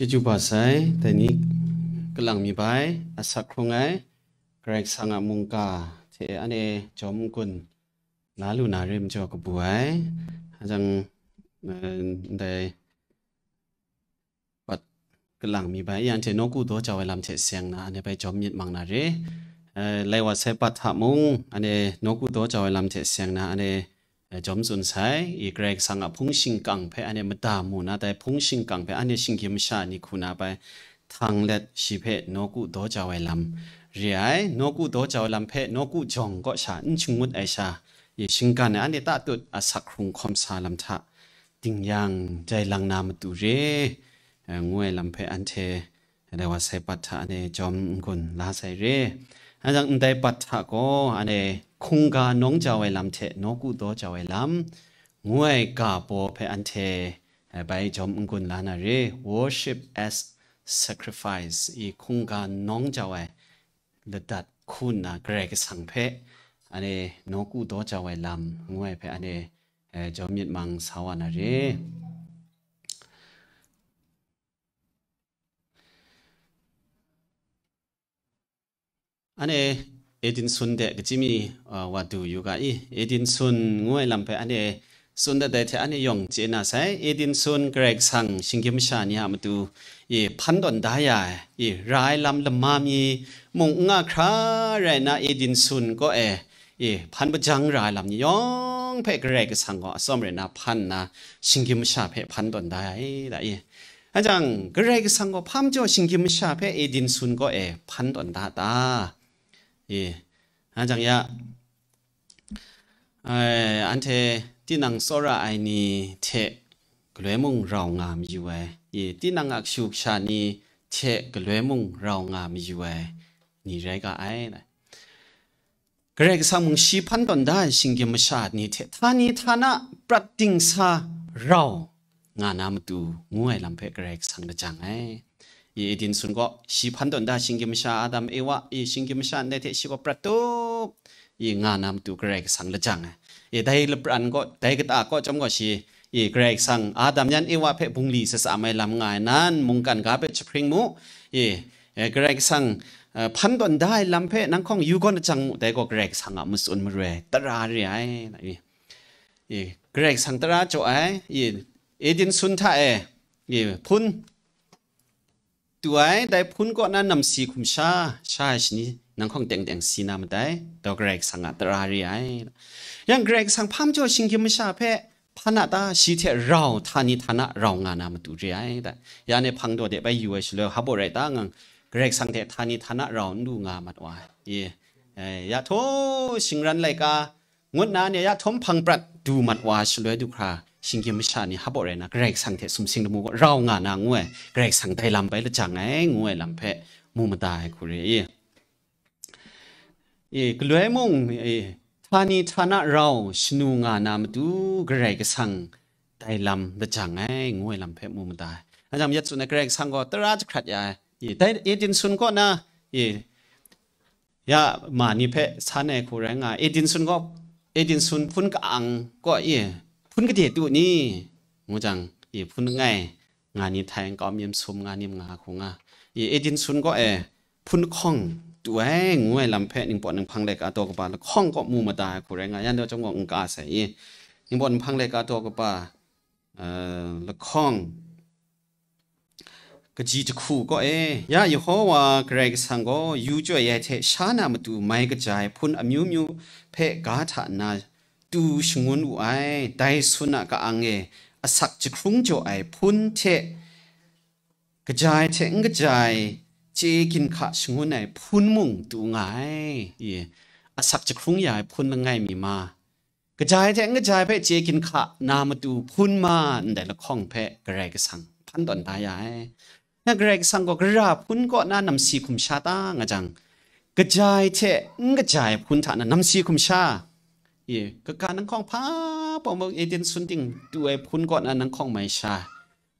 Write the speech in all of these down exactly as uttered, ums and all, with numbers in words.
Chyeju ba sai, dai ni kalang mi bai, asak hkrung ai, Karai Kasang a mungga hte anhte jawm n-gun la lu na re majaw kabu ai, hajang, eh, ndai pat kalang mi bai, anhte nawku daw jau ai lam hte seng na, anhte bai jawm myit mang na re. Eh, lai wa sai pat hta mung, anhte nawku daw jau ai lam hte seng na, anhte eh, jawm tsun sai, i Karai Kasang a hpung shingkang hpe anhte mada mu na, dai hpung shingkang hpe anhte shinggyim masha ni hku na bai htang let shi hpe nawku daw jau ai lam re ai, nawku daw jau ai lam hpe nawku jawng kaw sha n shangut ai sha, i shinggan ai anhte tatut asak hkrung hkawm sa lam hta ding yang, jai lang na matu re, eh, ngu ai lam hpe anhte Dai wa sai pat hta anhte jawm n-gun la sai re. Anhte ndai pat hta gaw anhte hkungga nawng jau ai lam hte nawku daw jau ai lam, ngu ai ga baw hpe anhte, eh, bai jawm n-gun la na re. Worship as sacrifice, i hkungga nawng jau ai ladat hku nna Karai Kasang hpe anhte nawku daw jau ai lam, ngu ai hpe anhte, eh, jawm myit mang sa wa na re. Anhte Edinson de kachyi mi, uh, wa du yu ga i, Edinson ngu ai lam hpe anhte tsun dat ai hte anhte yawng chye na sai. Edinson Karai Kasang shinggyim masha ni a matu, i, hpan tawn da ya ai, i, ra ai lam lama mi mung n nga hkra rai nna, Edinson kaw e, i, hpan hpajang ra ai lam ni yawng hpe Karai Kasang gaw atsawm rai nna hpan nna, shinggyim masha hpe hpan tawn da ai, da i. Anhte Karai Kasang gaw hpa majaw shinggyim masha hpe Edinson kaw e hpan tawn da ta? I, anhte ya, ai, anhte tinang tsawra ai ni hte galoi mung rau nga mayu ai, i, tinang a kashu kasha ni hte galoi mung rau nga mayu ai ni rai ga ai. Karai Kasang mung shi hpan tawn da ai shinggyim masha ni hte htani htana prat dingsa rau nga na matu ngu ai lam hpe Karai Kasang lajang ai. I Edinson gaw shi hpan tawn da shinggyim masha Adam, Ewa, i shinggyim masha ndai hte shi gaw prat tup, i nga na matu Karai Kasang lajang ai. I dai lapran gaw, dai kata kaw chyawm gaw shi, i Karai Kasang Adam yan Ewa hpe bungli shatsam ai lam nga ai nan, mungkan ga hpe jahpring mu, i, e, Karai Kasang, e, hpan tawn da ai lam hpe nang hkawng yu gawn lajang mu, dai gaw Karai Kasang a matsun maroi tara re ai, na i. I, Karai Kasang tara jaw ai, i, Edinson hta e, i, hpun tu ai, dai hpun kaw na namsi hkum sha, sha ai shani, nang hkawng teng teng si na madai, dau Karai Kasang a tara re ai. Yang Karai Kasang hpa majaw shinggyim masha hpe hpan a ta, shi hte rau htani htana rau nga na matu re ai da. Ya ne hpang daw de bai yu ai shaloi, hpa baw rai ta ngang, Karai Kasang hte htani htana rau n lu nga mat wa ai. I, e, ya htaw shingran laika, ngut na ni ya htawm hpang prat du mat wa shaloi du hkra, shinggyim masha ni hpa baw rai na, Karai Kasang hte sumsing lamu gaw rau nga na ngu ai, Karai Kasang dai lam bai lajang ai, ngu ai lam hpe mu mada ai hku re i. E, galoi mung, e, htani htana rau shanu nga na matu Karai Kasang dai lam lajang ai, ngu ai lam hpe mu mada ai. Anhte yat tsun ai Karai Kasang gaw tara jahkrat ya ai. E, dai Edinson kaw na, e, ya ma ni hpe san ai hku rai nga, Edinson gaw, Edinson hpun ka-ang kaw e, hpun kade tu ni? Ngu jang, e, hpun langai nga ni htai nkau myim sum nga ni nga hku nga. E, Edinson kaw e, hpun lahkawng tu ai, ngu ai lam hpe Ningpawt Ninghpang laika daw kaba lahkawng kaw mu mada ai hku rai nga, yan daw chyawm gaw n ka sai i. Ningpawt Ninghpang laika daw kaba, e, lahkawng kaji jahku kaw e, ya Yehova Karai Kasang gaw yu chyoi ai hte sha na matu mai kaja ai hpun amyu myu hpe ga hta nna tu shangun wu ai. Dai sun a ka-ang e asak jahkrung jaw ai hpun hte, kaja ai hte n kaja ai chye ginhka shangun ai hpun mung tu nga ai. I, asak jahkrung ya ai hpun langai mi ma, kaja ai hte n kaja ai hpe chye ginhka na matu hpun ma ndai lahkawng hpe Karai Kasang hpan tawn da ya ai. Na Karai Kasang gaw gara hpun kaw na namsi hkum sha ta nga jang, kaja ai hte n kaja ai hpun hta na namsi hkum sha, i, kaga nang hkawng hpa pawng mung Edinson ting tu ai hpun kaw na nang hkawng mai sha.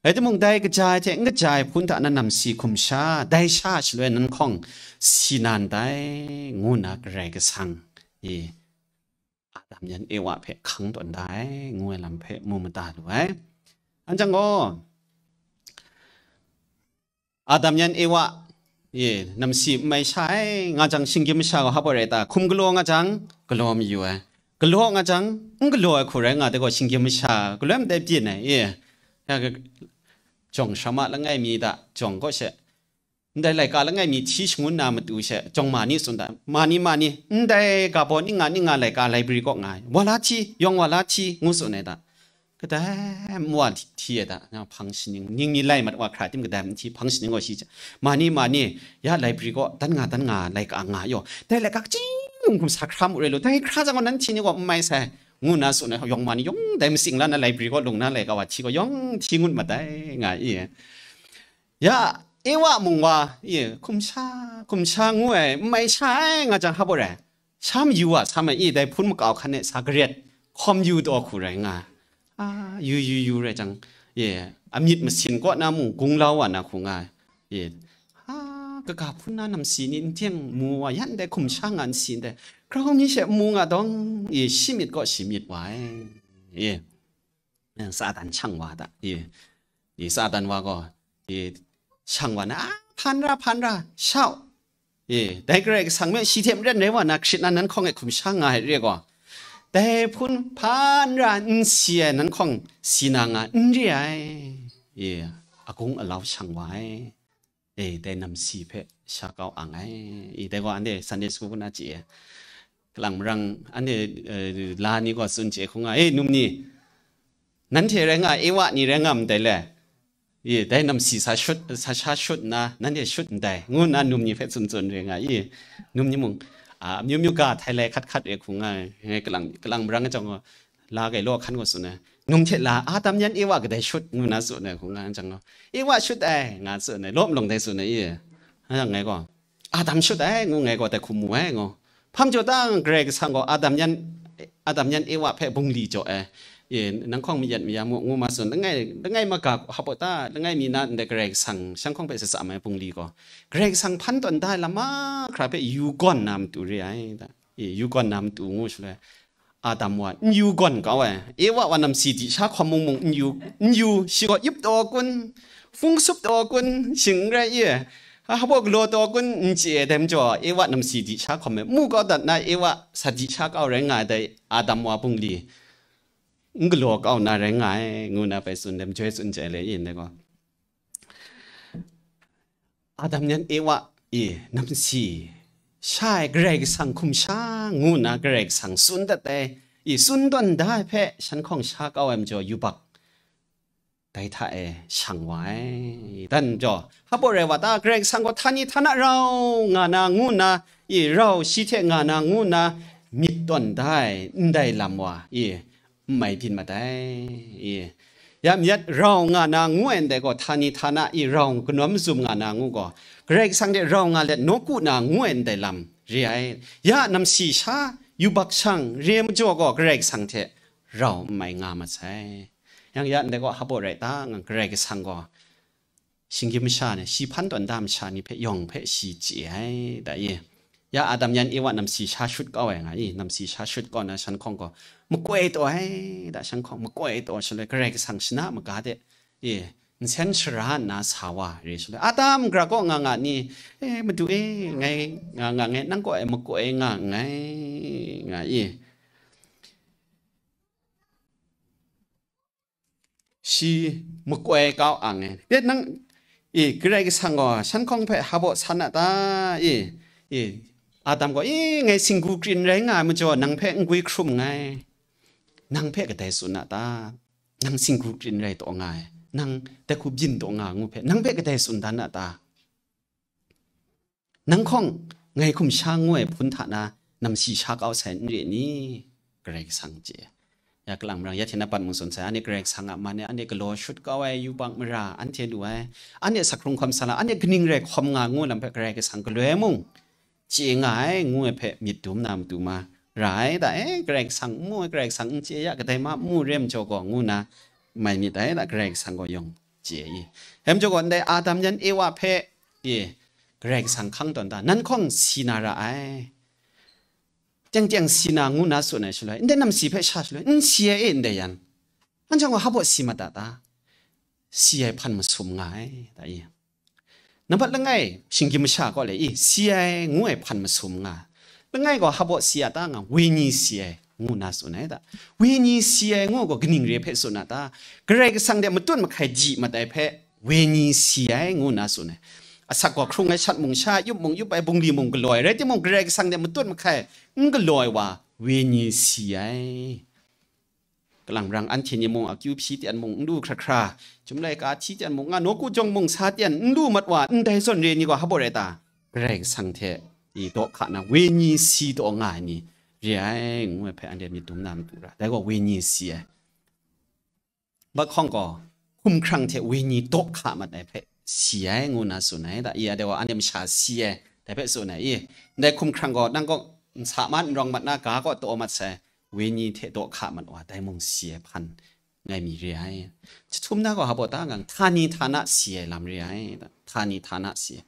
Rai timung, dai kaja ai hte n kaja ai hpun hta na namsi hkum sha, dai sha shaloi nang hkawng si na ndai, ngu nna Karai Kasang, i, Adam yan Ewa hpe hkang tawn da ai, ngu ai lam hpe mu mada lu ai. Anhte gaw, Adam yan Ewa, ye, namsi n mai sha ai nga jang, shinggyim masha gaw hpa baw rai ta? Hkum galaw nga jang, galaw mayu ai. Galaw nga jang, n galaw ai hku rai nga, dai gaw shinggyim masha galoi matai byin ai, ye. Ya, jawng shama langai mi da, jawng kaw she, ndai laika langai mi hti shangun na matu she, jawng ma ni tsun da, ma ni, ma ni, ndai ga baw ning nga, ning nga laika library kaw nga ai, wa la hti, yawng wa la hti, ngu tsun ai da. Kadai wa hti ai da, na hpang shaning, ning mi lai mat wa hkra tim, kadai hti hpang shaning gaw shi, ma ni, ma ni, ya library kaw dan nga, dan nga, laika nga yaw, dai laika kaching mung hkum sa hkra mu rai lu, dai hkra jang gaw nan hti ni gaw n mai sai, ngu na tsun ai, yawng ma ni yawng dai matsing la na library kaw lung na laika wa hti gaw yawng hti ngut mat ai, nga i. Ya, Ewa mung wa, i, hkum sha, hkum sha ngu ai, n mai sha ai nga jang hpa baw rai? Sha mayu wa, sa ma i, dai hpun makau hkan e sa garet, hkawm yu taw hku rai nga ai. A, yu, yu, yu rai jang, ye, amyit masin kaw na mung gunglau wa na hku nga ai. Ye, a, kaga hpun na namsi ni n teng mu wa, yan dai hkum sha nga nsi ndai, grau mi she mu nga dawng, ye, shi myit kaw shi myit wa ai. Ye. Satan shang wa da, i, i, Satan wa gaw, i, shang wa na, "A, hpan ra, hpan ra, shau, i, dai Karai Kasang me shi hte maren rai wa na, hkrit na nan hkawng e hkum sha nga ai re gaw, dai hpun hpan ra n si ai nan hkawng si na nga n re ai," i, agung alau shang wa ai. E, dai namsi hpe sha kau ang ai. E, dai gaw anhte Sunday school na chye ai. Kalang marang anhte, eh, la ni gaw tsun chye hkung nga, "E, num ni, nanhte rai nga, Ewa ni rai nga ndai le? E, dai namsi sa shut, sa sha shut nna, nanhte shut ndai," ngu nna num ni hpe tsun tsun re nga i. Num ni mung, a, amyu myu ga htai lai hkat hkat re hkung nga ai. Ngai kalang, kalang marang chyawm gaw, la gai law hkan gaw tsun ai. Num hte la, Adam yan Ewa kadai shut, ngu na tsun ai, hku nga jang gaw, "Ewa shut ai," nga tsun ai, law malawng dai tsun ai, i. Ngai gaw, "Adam shut ai," ngu, ngai gaw dai hkum mu ai, ngu. Hpa majaw ta, Karai Kasang gaw Adam yan, Adam yan Ewa hpe bungli jaw ai. I, nang hkawng mayat maya mu, ngu ma tsun, langai, langai maga hpa baw ta, langai mi na ndai Karai Kasang, shan hkawng hpe shatsam ai bungli gaw, Karai Kasang hpan tawn da ai lam mahkra hpe yu gawn na matu re ai, da. I, yu gawn na matu ngu shaloi, Adam wa n yu gawn kau ai, Ewa wa namsi di sha hkawm mung mung n yu, n yu, shi gaw yup taw kun, hpung sup taw kun, shing n rai i, hpa baw galaw taw kun, n chye ai, dai majaw Ewa namsi di sha hkawm ai, mu kau dat na, Ewa sa di sha kau rai nga ai, dai Adam wa bungli n galaw kau na rai nga ai, ngu na bai tsun, dai majoi tsun chye ai le, i ndai gaw. Adam yan Ewa e namsi sha ai Karai Kasang hkum sha ngu nna Karai Kasang tsun dat ai, i tsun tawn da ai hpe shan hkawng sha kau ai majaw yubak dai hta e shang wa ai. Dan jaw, hpa baw rai wa ta, Karai Kasang gaw htani htana rau nga na ngu nna, i rau shi hte nga na ngu nna myit tawn da ai ndai lam wa, i n mai byin mat ai. I, ya myit rau nga na ngu ai ndai gaw, htani htana i rau kanawn mazum nga na ngu gaw, Karai Kasang hte rau nga let nawku na ngu ai ndai lam re ai. Ya namsi sha yubak shang re majaw gaw, Karai Kasang hte rau n mai nga mat sai. Yang ya ndai gaw hpa baw rai ta, nga Karai Kasang gaw shinggyim masha ni, shi hpan tawn da masha ni hpe yawng hpe shi chye ai, da i. Ya Adam yan Ewa namsi sha shut kau ai nga i, namsi sha shut kau na shan hkawng gaw makoi taw ai, da shan hkawng makoi taw shaloi, Karai Kasang shana maga de, i, nsen shara nna sa wa re shaloi, Adam, gara kaw nga nga ni, e, Madu e, ngai nga nga ngai, nang kaw e makoi nga nngai, nga i. Shi makoi kau ang e. Dai nang, e, Karai Kasang gaw shan hkawng hpe hpa baw san a ta? E, e, Adam gaw, e, ngai singgu krin rai nga ai majaw, nang hpe n gwi hkrum nngai. Nang hpe kadai tsun a ta? Nang singgu krin rai taw nga ai, nang dai hku byin taw nga ngu hpe, nang hpe kadai tsun dan a ta? Nang hkawng ngai hkum sha ngu ai hpun hta na namsi sha kau sai n re ni? Karai Kasang chye. Ya kalang marang, ya hte na pat mung tsun sai, anhte Karai Kasang a man e, anhte galaw shut kau ai yubak mara, anhte lu ai, anhte sakrung hkawm sa la, anhte kaning rai hkawm nga ngu lam hpe Karai Kasang galoi mung chye nga ai, ngu ai hpe myit dum na matu ma ra ai, da e, Karai Kasang n mu ai, Karai Kasang n chye ya, kadai ma n mu re majaw gaw, ngu na mai myit ai, da Karai Kasang gaw yawng chye i. Dai majaw gaw, ndai Adam yan Ewa hpe, e, Karai Kasang hkang tawn da, nan hkawng si na ra ai, teng teng si na ngu na tsun ai shaloi, ndai namsi hpe sha shaloi, n si ai e, ndai yan, anhte gaw hpa baw si mat a ta? Si ai hpan masum nga ai, da i. Nambat langai, shinggyim masha kaw le, i, si ai ngu ai hpan masum nga. Langai gaw hpaw si a ta nga, wenyi si ai ngu na tsun ai ta. Wenyi si ai ngu gaw kaning re hpe tsun a ta? Karai Kasang de matut mahkai di mat ai hpe, wenyi si ai ngu na tsun ai. Asak gaw hkrung ai shat mung sha, yup mung yup ai bungli mung galaw ai, rai timung, Karai Kasang de matut mahkai n galaw ai wa, wenyi si ai. Kalang rang anhte ni mung akyu hpyi ten mung n lu hkra hkra, chyum laika hti ten mung nga, nawku jawng mung sa ten n lu mat wa, ndai zawn re ni gaw hpaw rai ta? Karai Kasang hte i daw hka na wenyi si taw nga ai ni re ai, ngu ai hpe anhte myit dum na matu ra. Dai gaw wenyi si ai. Mat hkawng gaw, hkumhkrang hte wenyi daw hka mat ai hpe si ai, ngu na tsun ai. Da, i, a dai gaw, anhte masha si ai, dai hpe tsun ai, i. Ndai hkumhkrang gaw, nang kaw n sa mat, n rawng mat na, ga kaw taw mat sai, wenyi hte daw hka mat wa, dai mung si ai hpan ngai mi re ai. Jahtum na gaw, hpaw ta ngang, htani htana si ai lam re ai, da, htani htana si ai.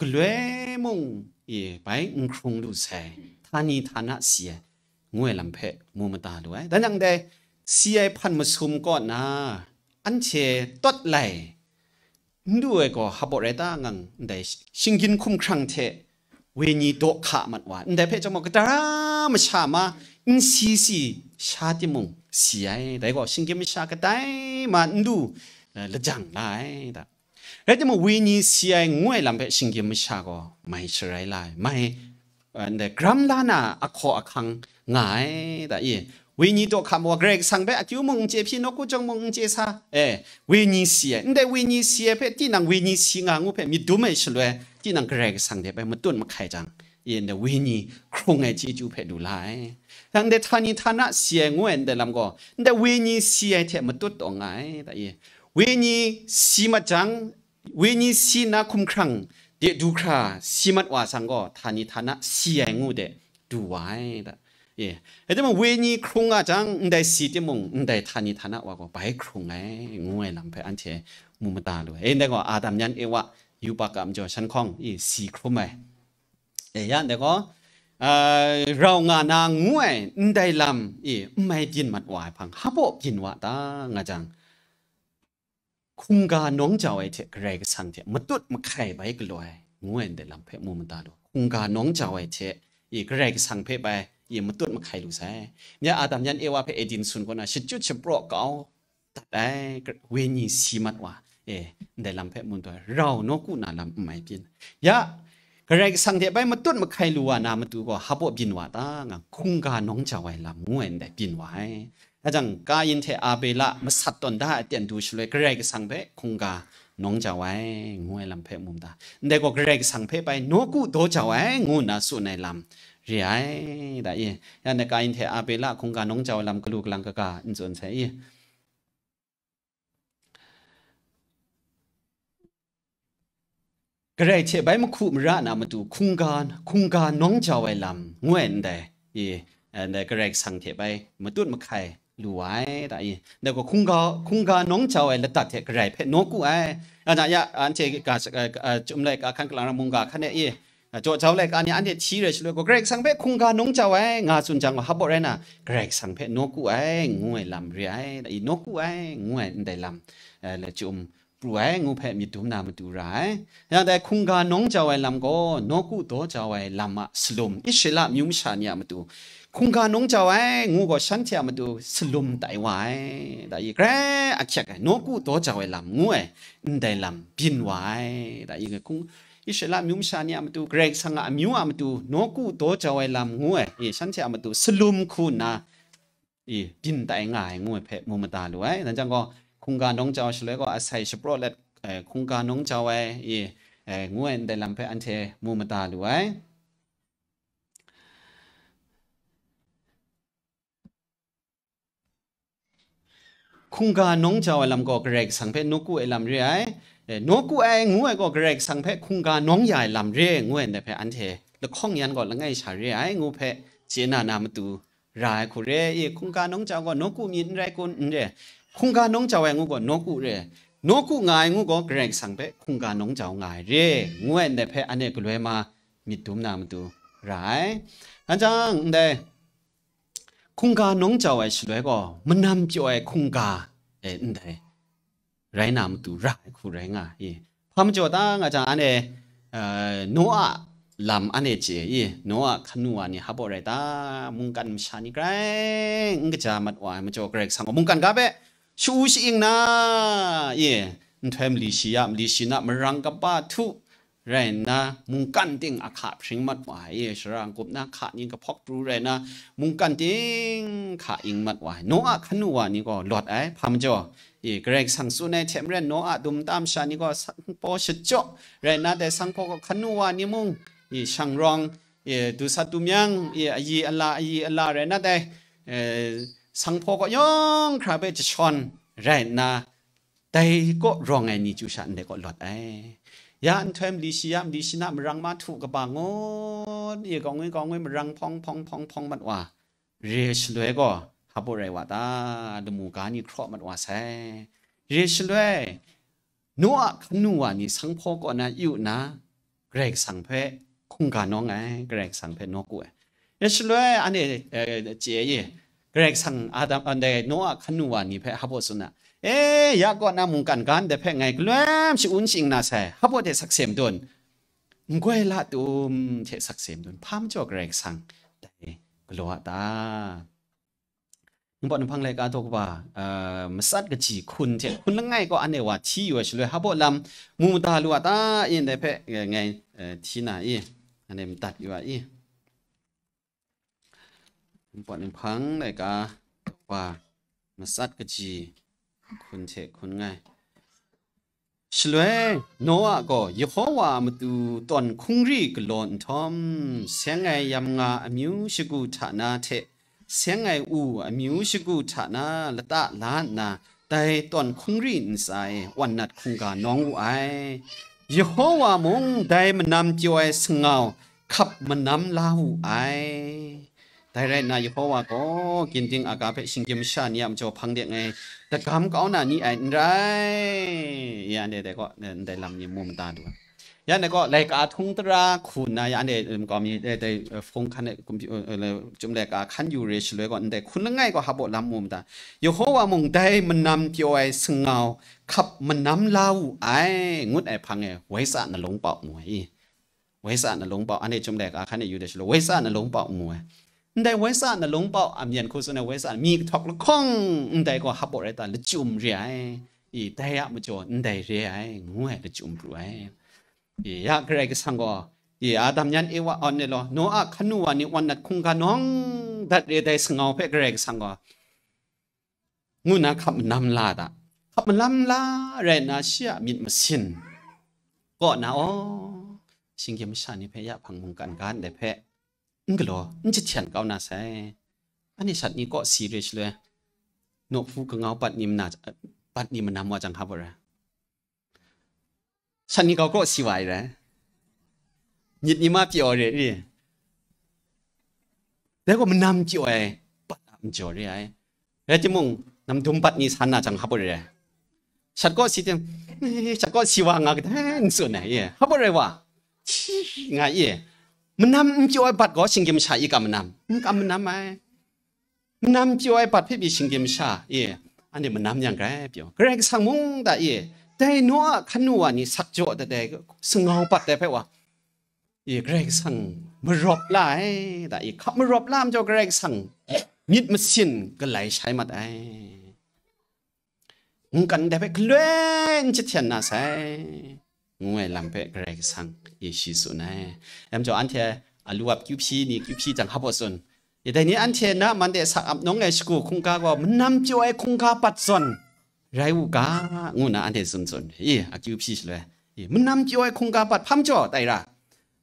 Galoi mung e bai n hkrung lu sai, htani htana si ai, ngu ai lam hpe mu mada lu ai. Dan jang dai si ai hpan masum kaw na, anhte tawt lai n lu ai gaw, hpaw rai ta ngang, ndai shinggyim hkumhkrang hte wenyi daw hka mat wa, ndai hpe chyawm gaw, kadara masha ma n si si sha timung si ai, dai gaw shinggyim masha kadai ma n lu, eh, lajang la ai, da. Rai timung, wenyi si ai ngu ai lam hpe shinggyim masha gaw mai sharai la ai, mai, eh, ndai gram la na ahkaw ahkang nga ai, da, i. Wenyi daw hka mat wa, Karai Kasang hpe akyu mung n chye hpyi, nawku jawng mung n chye sa, e, wenyi si ai. Ndai wenyi si ai hpe tinang wenyi si nga ngu hpe myit dum ai shaloi, tinang Karai Kasang de bai matut mahkai jang, i, ndai wenyi hkrung ai chyeju hpe lu la ai. Dang ndai htani htana si ai ngu ai ndai lam gaw, ndai wenyi si ai hte matut taw nga ai, da, i. Wenyi si mat jang, wenyi si nna hkumhkrang de du hkra si mat wa sang gaw, htani htana si ai ngu de du wa ai, da. E, rai timung, wenyi hkrung nga jang, ndai si timung, ndai htani htana wa gaw bai hkrung ai, ngu ai lam hpe anhte mu mada lu ai. E, ndai gaw, Adam yan Ewa yubak a majaw shan hkawng, e, si hkrum ai. E, ya ndai gaw, a, rau nga na ngu ai ndai lam, e, n mai byin mat wa ai hpang, hpaw byin wa ta nga jang, hkungga nawng jau ai hte Karai Kasang hte matut mahkai bai galaw ai, ngu ai ndai lam hpe mu mada lu. Hkungga nawng jau ai hte, i, Karai Kasang hpe bai, i, matut mahkai lu sai. Nye a, Adam yan Ewa hpe Eden sun kaw na shachyut shapraw kau dat ai, wenyi si mat wa, e, ndai lam hpe mu mada, rau nawku na lam n mai byin. Ya, Karai Kasang hte bai matut mahkai lu wa na matu gaw, hpaw byin wa ta nga, hkungga nawng jau ai lam ngu ai ndai byin wa ai. Dai jang, Kayin hte Abela masat tawn da ai aten du shaloi, Karai Kasang hpe hkungga nawng jau ai, ngu ai lam hpe mu mada. Ndai gaw Karai Kasang hpe bai nawku daw jau ai, ngu nna tsun ai lam re ai, da, i. Ya, ndai Kayin hte Abela hkungga nawng jau ai lam galu galang kaga n tsun sai, i. Karai hte bai mahku mara na matu hkungga, hkungga nawng jau ai lam ngu ai ndai, i, ndai Karai Kasang hte bai matut mahkai lu ai, da, i. Ndai gaw hkungga, hkungga nawng jau ai ladat hte Karai hpe nawku ai. Ana ya, anhte ga, a, a, Chyum laika hkan, Kalang Rang mungga hkan e, i, a, jaw jau laika ni anhte hti rai shaloi gaw, Karai Kasang hpe hkungga nawng jau ai, nga tsun jang gaw, hpaw rai na, Karai Kasang hpe nawku ai, ngu ai lam re ai, da, i, nawku ai, ngu ai ndai lam, e, le Chyum pru ai ngu hpe myit dum na matu ra ai. Yang dai hkungga nawng jau ai lam gaw, nawku daw jau ai lam a salum, Israela amyu masha ni a matu, hkungga nawng jau ai ngu gaw, shanhte a matu salum tai wa ai. Da, i, grai ahkyek ai, nawku daw jau ai lam ngu ai ndai lam byin wa ai. Da, i, hkung, Israela amyu masha ni a matu, Karai Kasang a amyu a matu, nawku daw jau ai lam ngu ai, i, shanhte a matu salum hku nna, i, byin tai nga ai ngu ai hpe mu mada lu ai. Nan jang gaw, hkungga nawng jau shaloi gaw, asai shapraw let, e, hkungga nawng jau ai, i, e, ngu ai ndai lam hpe anhte mu mada lu ai. Hkungga nawng jau ai lam gaw Karai Kasang hpe nawku ai lam re ai. E, nawku ai ngu ai gaw Karai Kasang hpe hkungga nawng ya ai lam re ai ngu ai ndai hpe anhte lahkawng yan gaw langai sha re ai ngu hpe chye na na matu ra ai hku re. I, hkungga nawng jau gaw nawku myit n rai kun? N re. Hkungga nawng jau ai ngu gaw nawku re. Nawku nga ai ngu gaw Karai Kasang hpe hkungga nawng jau nga ai re, ngu ai ndai hpe anhte galoi ma myit dum na matu ra ai. Anhte ndai hkungga nawng jau ai shaloi gaw, manam pyaw ai hkungga, e, ndai rai na matu ra ai hku rai nga i. Hpa majaw ta nga jang, anhte, eh, Noa lam anhte chye i, Noa hkanu wa ni hpa baw rai ta, mungkan masha ni grai n kaja mat wa ai majaw, Karai Kasang gaw mungkan ga hpe sha-u sha-ing na, i, nhtoi mali shi ya, mali shi na, marang kaba htu rai nna, mungkan ting a hka hpring mat wa ai, i, sara n-gup na hka ni kahpawk pru rai nna, mungkan ting hka ing mat wa ai. Noa hkanu wa ni gaw lawt ai, hpa majaw, i, Karai Kasang tsun ai hte maren, Noa dum nta masha ni gaw sanghpaw shachyawk rai nna, dai sanghpaw gaw hkanu wa ni mung, i, shang rawng, i, dusat dumyang, i, ayi ala, ayi ala rai nna, dai, e, sanghpaw kaw yawng hkra hpe jashawn rai nna, dai kaw rawng ai ni chyu sha ndai kaw lawt ai. Ya nhtoi mali shi ya, mali shi na, marang mahtu kaba ngut, i, kawng ngwi kawng ngwi marang hpawng hpawng hpawng hpawng mat wa, re shaloi gaw hpa baw rai wa ta, lamu ga ni hkraw mat wa sai. Re shaloi, Noa hkanu wa ni sanghpaw kaw na yu nna, Karai Kasang hpe hkungga nawng ai, Karai Kasang hpe nawku ai. Ya shaloi anhte, eh, chye ye, Karai Kasang Adam, ndai Noa hkanu wa ni hpe hpa baw tsun na, "E, ya kaw na mungkan ga ndai hpe ngai galoi sha-un sha-ing na sai, hpa baw hte sakse madun, nggoi la tum hte sakse madun, hpa majaw Karai Kasang dai galaw a ta?" Ningpawt Ninghpang laika daw kaba, ah, matsat kaji hkun hte hkun langai gaw anhte wa hti yu ai shaloi, hpa baw lam mu mada lu a ta i, ndai hpe, eh, ngai, eh, hti na i, anhte madat yu a i. Ningpawt Ninghpang laika daw kaba, matsat kaji hkun hte hkun langai. Shaloi Noa gaw Yehowa a matu tawn hkungri galaw nhtawm, seng ai yamnga amyu shagu hta na hte seng ai u amyu shagu hta na lata la nna, dai tawn hkungri ntsa e wan nat hkungga nawng wu ai. Yehowa mung dai manam pyaw ai sangau hkap manam la wu ai. Dai rai nna, Yehowa gaw ginting aga hpe shinggyim masha ni a majaw hpang de ngai dagam kau na ni ai n rai? Ya, ndai, dai gaw, ndai lam ni mu mada du ai. Ya, ndai gaw, laika htung tara hku nna, ya, ndai, um, kau mi, dai, dai, uh, hpung hkan e, kumhpyu, uh, uh, le, chyum laika hkan yu re shaloi gaw, ndai hkun langai gaw hpa baw lam mu mada. Yehowa mung dai manam pyaw ai sangau hkap manam la wu ai, ngut ai hpang e, woi tsa na lung pau mu ai i. Woi tsa na lung pau, anhte chyum laika hkan e yu de shaloi, woi tsa na lung pau mu ai. Ndai woi tsa na lung pau a myen hku tsun ai, woi tsa mi kahtawk lahkawng ndai gaw hpa baw rai ta, lachyum re ai. I, dai a majaw ndai re ai, ngu ai, lachyum pru ai. I, ya Karai Kasang gaw, i, Adam yan Ewa awn e law, Noa hkanu wa ni wan nat hkungga nawng dat re dai sangau hpe Karai Kasang gaw, ngu nna hkap manam la da. Hkap manam la rai nna, shi a myit masin kaw na, aw, shinggyim masha ni hpe ya hpang mungkan ga ndai hpe n galaw, n jahten kau na sai. Anhte shat ni kaw si re shaloi, nawhpu kangau bat ni mana, bat ni manam wa jang hpa baw rai? Shat ni kau kaw si wa ai rai? Myit ni ma pyaw re i? Dai gaw manam pyaw ai bat a majaw re ai. Rai timung, namdum bat ni san na jang hpa baw re ai? Shat kaw si tim, eh, shat kaw si wa nga kadai n tsun ai, i? Hpa baw rai wa? Hti nga i? Manam n pyaw ai bat gaw shinggyim masha i kam manam? N kam manam ai. Manam pyaw ai bat hpe pyi shinggyim masha, i, anhte manam yang grai pyaw. Karai Kasang mung da, i, dai Noa hkanu wa ni sak jaw dat ai sangau bat dai hpe wa, i, Karai Kasang marawp la ai, da, i, hkap marawp la majaw Karai Kasang myit masin galai shai mat ai. Mungkan ndai hpe galoi n jahten na sai, ngu ai lam hpe Karai Kasang e shi tsun ai. Dai majaw anhte a lu ap kyu hpyi ni kyu hpyi jang hpa baw tsun? I, dai ni anhte na man de sak ap nawng ai shagu hkungga gaw manam pyaw ai hkungga bat zawn rai u ga, ngu nna anhte tsun tsun. I, akyu hpyi shaloi, i, manam pyaw ai hkungga bat hpa majaw tai ra?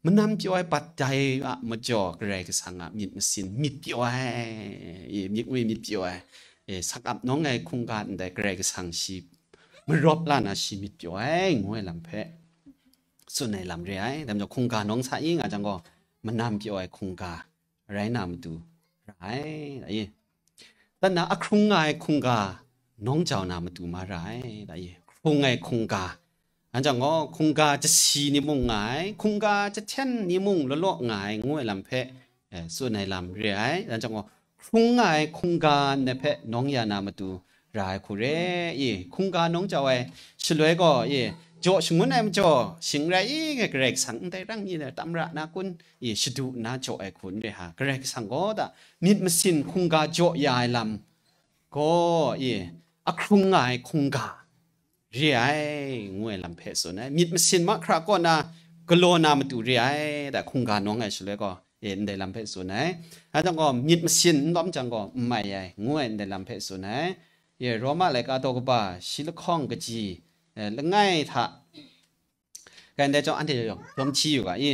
Manam pyaw ai bat dai a majaw Karai Kasang a myit masin myit pyaw ai, i, myit ngwi myit pyaw ai, e, sak ap nawng ai hkungga ndai Karai Kasang shi marawp la na shi myit pyaw ai, ngu ai lam hpe tsun ai lam re ai. Dai majaw hkungga nawng sa i nga jang gaw, manam pyaw ai hkungga rai na matu ra ai, da i. Dan na ahkrung nga ai hkungga nawng jau na matu ma ra ai, da i. Hkrung ai hkungga, anhte gaw hkungga jasi ni mung nga ai, hkungga jahten ni mung law law nga ai, ngu ai lam hpe, eh, tsun ai lam re ai. Anhte gaw hkrung nga ai hkungga ndai hpe nawng ya na matu ra ai hku re i, hkungga nawng jau ai shaloi gaw i, jaw shangun ai majaw, shing rai i ngai Karai Kasang ndai rang mi tam ra na kun i, shadu nna jaw ai hku n re ha, Karai Kasang gaw da myit masin hkungga jaw ya ai lam gaw i, ahkrung nga ai hkungga re ai, ngu ai lam hpe tsun ai. Myit masin mahkra kaw na galaw na matu re ai, da hkungga nawng ai shaloi gaw, e, ndai lam hpe tsun ai. Anhte gaw myit masin n lawm jang gaw, n mai ai, ngu ai ndai lam hpe tsun ai. E, Roma laika daw kaba shi lahkawng kaji, e, langai hta, kai ndai chyawm, anhte yawng, yawng hti yu ga i.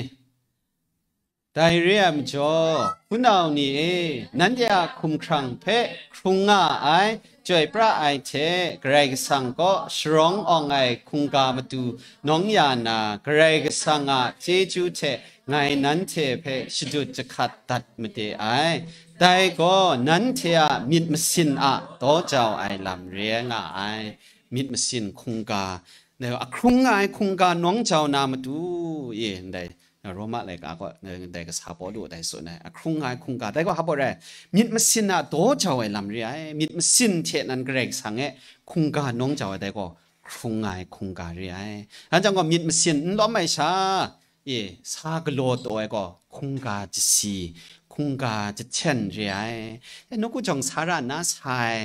Dai re ai majaw, hpunau ni e, nanhte a hkumhkrang hpe hkrung nga ai, chyoi pra ai hte, Karai Kasang kaw sharawng awng ai hkungga matu nawng ya na, Karai Kasang a chyeju hte ngai nanhte hpe shadut jahkat dat made ai. Dai gaw nanhte a myit masin a daw jau ai lam re nga ai. Myit masin hkungga, ahkrung nga ai hkungga nawng jau na matu, e, ndai Roma laika gaw, ndai kasa Pawlu dai tsun ai, ahkrung nga ai hkungga, dai gaw hpa baw rai, myit masin a daw jau ai lam re ai, myit masin hte nan Karai Kasang e hkungga nawng jau ai, dai gaw hkrung nga ai hkungga re ai. Anhte gaw myit masin n lawm ai sha, e, sa galaw taw ai gaw, hkungga jasi, hkungga jahten re ai. E, nawku jawng sa ra nna sa ai,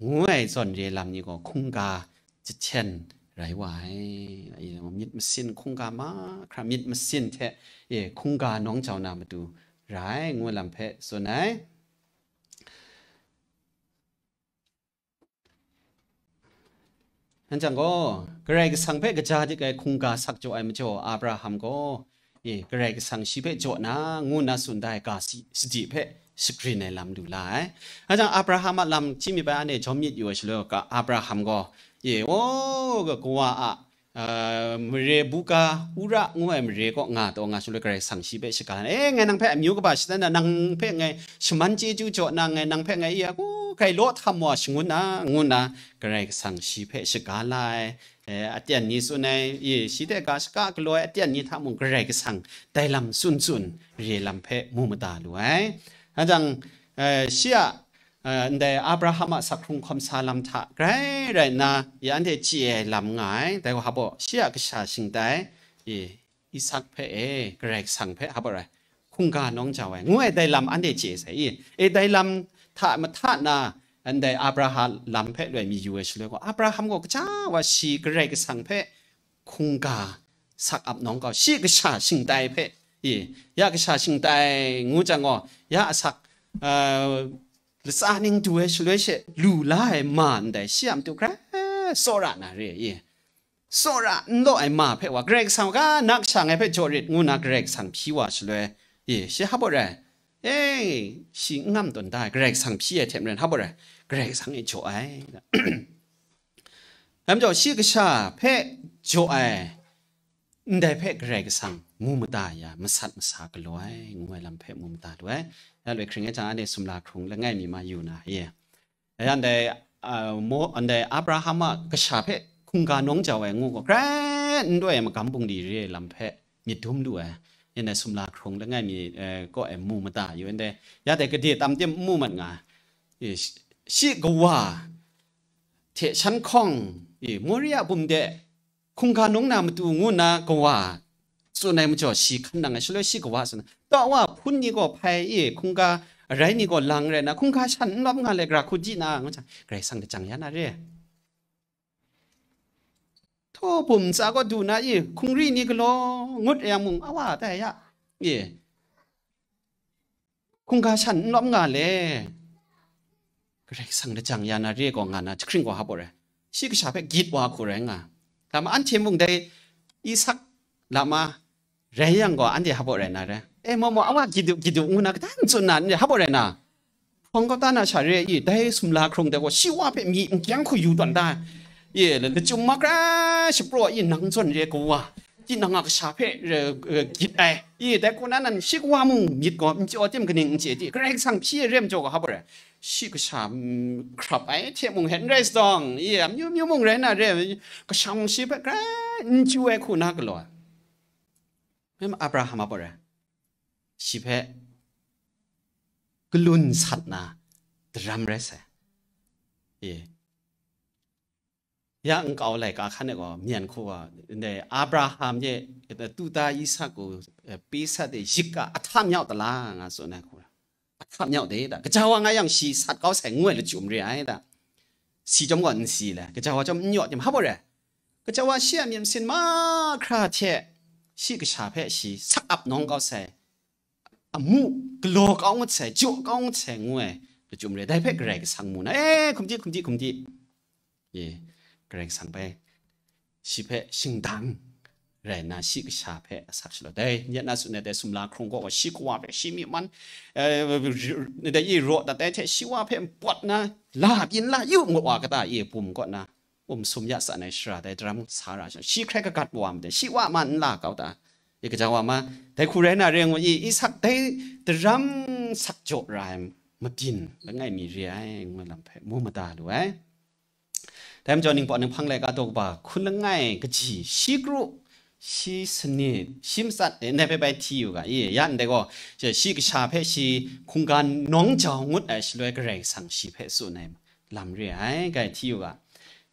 ngu ai zawn re lam ni gaw, hkungga jahten rai wa ai. E, myit masin hkungga mahkra, myit masin hte, e, hkungga nawng jau na matu ra ai, ngu ai lam hpe tsun ai. Anhte gaw, Karai Kasang hpe kaja dik ai hkungga sak jaw ai majaw, Abraham gaw, e, Karai Kasang shi hpe jaw na, ngu nna tsun da ai ga si, sadi hpe shagrin ai lam lu la ai. Anhte Abraham a lam hti mi bai, anhte jawm myit yu ai shaloi, ga, Abraham gaw, e, o, ga, kawa a, a, mare buga, Ura ngu ai mare kaw nga taw nga shaloi, Karai Kasang shi hpe shaga na, e, ngai nang hpe amyu kaba shadan na, nang hpe ngai shaman chyeju jaw na, ngai nang hpe ngai i a, ku, hkai law htam wa shangun na, ngu nna Karai Kasang shi hpe shaga la ai. E, aten ni tsun ai, e, shi hte ga shaka galaw ai aten ni hta mung Karai Kasang dai lam tsun tsun re lam hpe mu mada lu ai. Anhte, e, shi a, e, ndai Abraham a sak hkrung hkawm sa lam hta grai rai nna, ya anhte chye ai lam nga ai, dai gaw hpa baw, shi a kasha shingtai, e, Isak hpe e, Karai Kasang hpe hpa baw rai, hkungga nawng jau ai, ngu ai dai lam anhte chye sai i, e, dai lam hta mahta na, ndai Abraham lam hpe loi mi yu ai shaloi gaw, Abraham gaw kaja wa shi Karai Kasang hpe hkungga sak ap nawng kau, shi kasha shingtai hpe, e, ya kasha shingtai ngu jang gaw, ya asak, a, latsa ning du ai shaloi she lu la ai ma ndai, shi a matu grai tsawra na re, e, tsawra n law ai ma hpe wa, Karai Kasang ga na kasha ngai hpe jaw rit, ngu nna Karai Kasang hpyi wa shaloi, e, shi hpa baw rai, e, shi n ngam tawn da ai, Karai Kasang hpyi ai hte maren hpa baw rai, Karai Kasang e jaw ai. Dai majaw, shi kasha hpe jaw ai, ndai hpe Karai Kasang mu mada ya, masat masa galaw ai, ngu ai lam hpe mu mada lu ai. Ya loi hkring e jang, anhte sumla hkrung langai mi ma yu na, e, ya ndai, a, mo, ndai Abraham a kasha hpe hkungga nawng jau ai ngu gaw, grai n dawai ai magam bungli re ai lam hpe myit dum lu ai. Ya ndai sumla hkrung langai mi, e, kaw e mu mada yu, ndai ya dai gade tam tim n mu mat nga ai. E, shi, shi kawa hte shan hkawng, e, Moria bum de hkungga nawng na matu ngu nna kawa tsun ai majaw, shi hkan nang ai shaloi, shi kawa tsun ai, tawa hpun ni gaw hpai, e, hkungga arai ni gaw lang rai nna, hkungga shan n lawm nga let, gara hku di na, ngu jang, Karai Kasang lajang ya na re. Htaw bum ntsa gaw du na, e, hkungri ni galaw ngut yang mung, awa tai ya, e, hkungga shan n lawm nga le, Karai Kasang lajang ya na re gaw nga na, jahkring gaw hpa baw rai, shi kasha hpe gyit wa hku rai nga. Dai ma anhte mung dai Isak lam a rai yang gaw, anhte hpa baw rai na re. E, maw maw, awa gyit u, gyit u, ngu na, kata n tsun na, anhte hpa baw rai na. Hpawng kau ta na sha re i, dai sumla hkrung dai gaw, shi wa hpe myi n kyang hku yu tawn da. E, lachyum makra shapraw i, nang zawn re kawa, tinang a kasha hpe, e, e, gyit ai. I, dai hku na nan shi kawa mung myit gaw n chyaw tim kaning n chye di, Karai Kasang hpyi ai re majaw gaw hpa baw rai. Shi kasha, mm, hkrap ai hte mung hte n rai sadawng, i, amyu myu mung rai na re, kasha mung shi hpe grai n chyu ai hku na galaw ai. Mem Abraham a baw rai, shi hpe galun sat na daram rai sai. E, Ya nkau laika hkan e gaw, myen hku gaw, ndai Abraham ye, tuta Isak u, eh, pesat e yik a, ahta myau tala nga tsun ai hku, ahta myau de da. Gaja wa nga yang shi sat kau sai ngu ai lachyum re ai da. Si chyawm gaw n si le, gaja wa chyawm n yaw tim hap wa re. Gaja wa shi a myit masin mahkra hte shi kasha hpe shi sak ap nawng kau sai, amu galaw kau ngut sai, jaw kau ngut sai ngu ai lachyum re. Dai hpe Karai Kasang mu na, e, hkum di, hkum di, hkum di. Ye, Karai Kasang bai shi hpe shingdang rai nna, shi kasha hpe asak shalawt ai. Nye na tsun ai dai sumla hkrung gaw, shi kawa hpe shi myi man, eh, dai e raw dat ai hte, shi wa hpe npawt na, la byin la yu ngut wa kata e bum kaw na, um sum ya san ai shara dai daram sa ra shang, shi hkrai kagat wa ma de, shi wa man n la kau ta? E gaja wa ma, dai hku rai na ring ngu i, Isak dai daram sak jaw ra ai mabyin langai mi re ai, ngu ai lam hpe mu mada lu ai. Dai majaw, Ningpawt Ninghpang laika daw kaba hkun langai kaji, shi kru, shi sanit, shi matsat, e, ndai hpe bai hti yu ga, i, ya ndai gaw, shi, shi kasha hpe shi hkungga nawng jau ngut ai shaloi, Karai Kasang shi hpe tsun ai lam re ai, gai hti yu ga.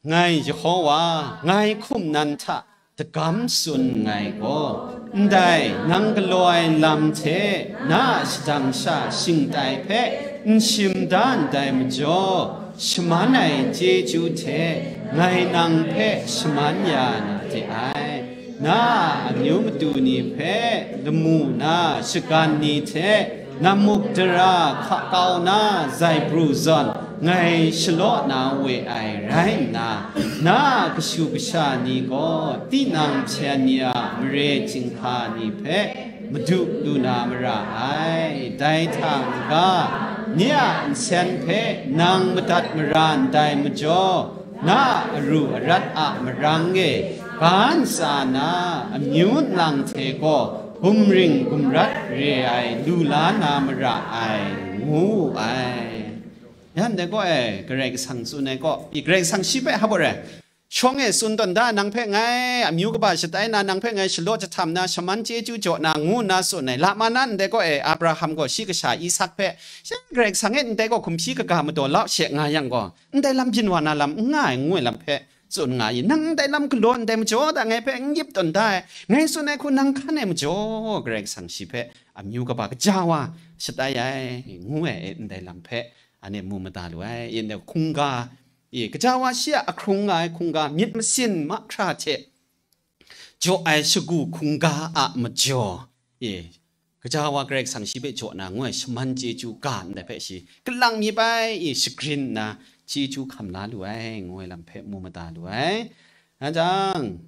Ngai Yehova, ngai hkum nan hta dagam tsun nngai gaw, ndai nang galaw ai lam hte na a shadang sha shingtai hpe n shim da ndai majaw, shaman ai chyeju hte ngai nang hpe shaman ya na de ai. Na a amyu matu ni hpe lamu na shagan ni hte namuk dara hka kau na zai pru zawn, ngai shalaw na we ai rai nna, na a kashu kasha ni gaw tinang hpyen ni a mare chyinghka ni hpe madu lu na mara ai. Dai hta n-ga, nye a nsen hpe nang madat mara ndai majaw, na a aru arat a marang e ga ntsa na amyu nlang hte gaw gumring gumrat re ai lu la na mara ai, ngu wu ai. Yan dai gaw e, Karai Kasang tsun ai gaw, i Karai Kasang shi hpe hap wa re, shawng e tsun tawn da, nang hpe ngai amyu kaba shatai na, nang hpe ngai shalaw jahtam na, shaman chyeju jaw na, ngu nna tsun ai. Lama na ndai gaw e, Abraham gaw shi kasha Isak hpe, shi Karai Kasang e ndai gaw hkumhkyi kaga madaw lau she nga yang gaw, ndai lam byin wa na lam n nga ai, ngu ai lam hpe tsun nga i, nang ndai lam galaw ndai majaw da, ngai hpe n yip tawn da ai, ngai tsun ai hku nang hkan ai majaw, Karai Kasang shi hpe amyu kaba kaja wa shatai ai, ngu ai e, ndai lam hpe anhte mu mada lu ai. Yin dai hkungga, e, kaja wa shi a ahkrung nga ai hkungga, myit masin mahkra hte jaw ai shagu hkungga a majaw, e, kaja wa Karai Kasang shi hpe jaw na ngu ai shaman chyeju ga ndai hpe shi kalang mi bai, e, shagrin nna chyeju hkam la lu ai, ngu ai lam hpe mu mada lu ai. Anhte jang,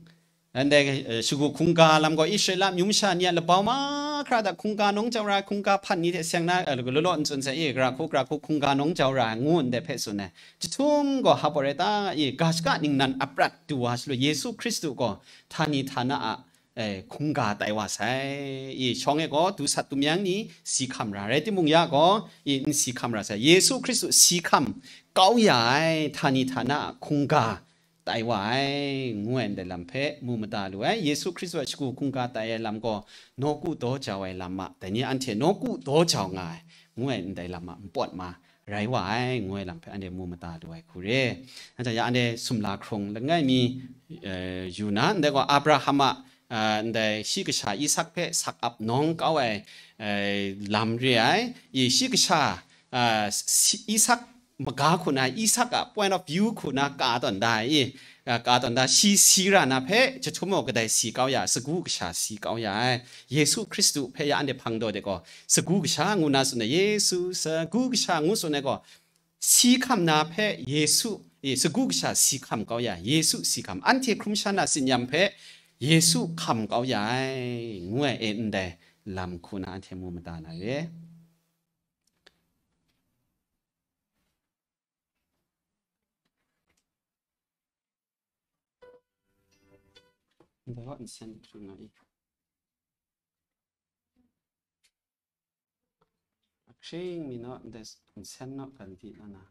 Ndai, eh, shagu hkungga lam gaw Israela amyu masha ni a labau mahkra hta hkungga nawng jau ra ai, hkungga hpan ni hte seng na, eh, law law n tsun sai, e, gara hku, gara hku hkungga nawng jau ra ai, ngu ndai hpe tsun ai. Jahtum gaw hpa rai ta, e, ga shaka ningnan aprat du wa shaloi, Yesu Hkristu gaw htani htana a, eh, hkungga tai wa sai. E, shawng e gaw dusat dumyang ni si hkam ra, rai timung, ya gaw, e, n si hkam ra sai. Yesu Hkristu si hkam kau ya ai, htani htana a hkungga tai wa ai, ngu ai ndai lam hpe mu mada lu ai. Yesu Hkristu a shagu hkungga tai ai lam gaw, nawku daw jau ai lam ma, dai ni anhte nawku daw jau nga ai, ngu ai ndai lam ma, npawt ma rai wa ai, ngu ai lam hpe anhte mu mada lu ai hku re. Anhte ya anhte sumla hkrung langai mi, eh, yu na, ndai gaw Abraham a, ah, ndai shi kasha Isak hpe sak ap nawng kau ai, eh, lam re ai. I shi kasha, ah, si-, Isak maga hku na, Isak a point of view hku na ka tawn da ai, a, ka tawn da, shi si ra na hpe, jahtum gaw kadai si kau ya, sagu kasha si kau ya ai. Yesu Hkristu hpe ya anhte hpang daw de gaw, sagu kasha ngu na tsun ai, Yesu sagu kasha ngu tsun ai gaw, si hkam na hpe Yesu, e, sagu kasha si hkam kau ya, Yesu si hkam, anhte hkrum sha na tsin-yam hpe Yesu hkam kau ya ai, ngu ai e ndai lam hku na anhte mu mada na re. Ndai gaw nsen hkring nga i. Ahkring mi naw, ndai nsen naw kan di na na.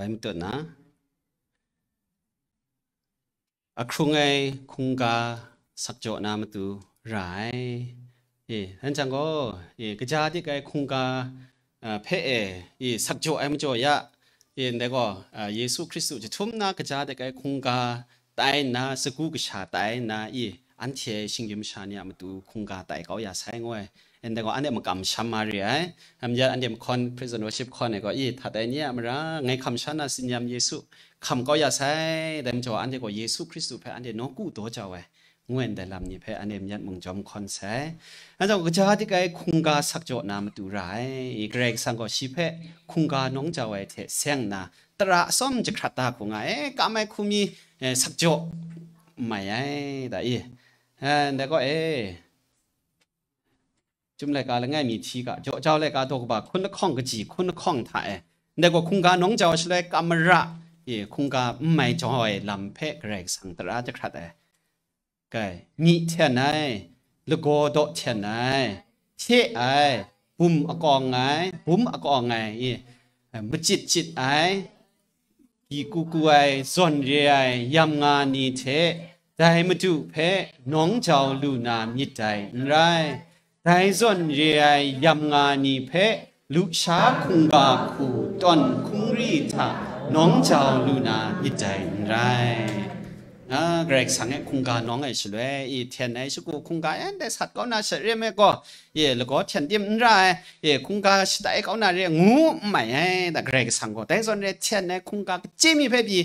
bai matut na, ahkrung ai hkungga sakjaw na matu ra ai. E, hkan jang gaw, e, kaja dik ai hkungga, a, hpe e, e, sakjaw ai majaw ya, e, ndai gaw, a, Yesu Hkristu jahtum na kaja dik ai hkungga tai nna, sagu kasha tai nna, i, anhte shinggyim masha ni a matu hkungga tai kau ya sai, ngu ai. Ndai gaw, anhte makam sham ma re ai. Amyat anhte mahkawn, praise and worship hkawn ai gaw, i, htat ai ni a mara, ngai hkam sha na tsin-yam Yesu hkam kau ya sai. Dai majaw, anhte gaw Yesu Hkristu hpe anhte nawku daw jau ai, ngu ai ndai lam ni hpe anhte myat mung jawm hkawn sai. Anhte gaw, kaja dik ai hkungga sakjaw na matu ra ai. I, Karai Kasang gaw shi hpe hkungga nawng jau ai hte seng nna, tara atsawm jahkrat da hku nga ai, kam ai hku mi, e, sakjaw n mai ai, da i. E, ndai gaw, e, Chyum laika langai mi hti ga, jaw jau laika daw kaba hkun lahkawng kaji hkun lahkawng hta e, ndai gaw hkungga nawng jau shaloi kam mara, e, hkungga n mai jau ai lam hpe Karai Kasang tara jahkrat ai. Kai, myi hten ai, lagaw daw hten ai, hte ai, bum akawng ai, bum akawng ai, i, machit chit ai, gyi ku ku ai, zawn re ai, yam nga ni hte, dai Madu hpe nawng jau lu na myit dai n rai. Dai zawn re ai, yam nga ni hpe, lusha hkungga hku tawn hkungri hta nawng jau lu na myit dai n rai. A, Karai Kasang e hkungga nawng ai shaloi, i hten ai shagu hkungga yan dai sat kau na sha re me gaw, i lagaw hten tim n ra ai, i hkungga shatai kau na re ngu n mai ai, da Karai Kasang gaw. Dai zawn re hten ai hkungga kachyi mi hpe pyi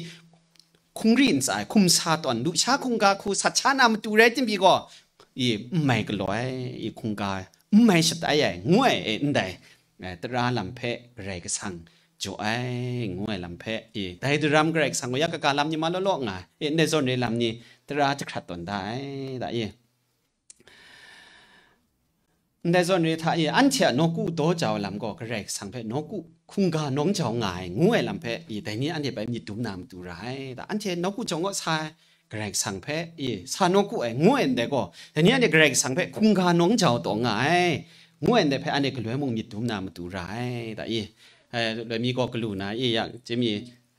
hkungri n tsa ai, hkum sa tawn, lusha hkungga hku sat sha na matu rai tim pyi gaw, i n mai galaw ai, i hkungga n mai shatai ai, ngu ai, e, ndai, e, tara lam hpe Karai Kasang jaw ai, ngu ai lam hpe, i, dai daram Karai Kasang gaw ya kaga lam ni ma law law nga ai, e, ndai zawn re lam ni tara jahkrat tawn da ai, da i. Ndai zawn re hta i, anhte a nawku daw jau lam gaw Karai Kasang hpe nawku hkungga nawng jau nga ai, ngu ai lam hpe i, dai ni anhte bai myit dum na matu ra ai, da anhte nawku jaw ngaw sa ai, Karai Kasang hpe, i, sa nawku ai, ngu ai ndai gaw, dai ni anhte Karai Kasang hpe hkungga nawng jau taw nga ai, ngu ai ndai hpe anhte galoi mung myit dum na matu ra ai, da i, e, loi mi gaw galu na i, ya, jemi,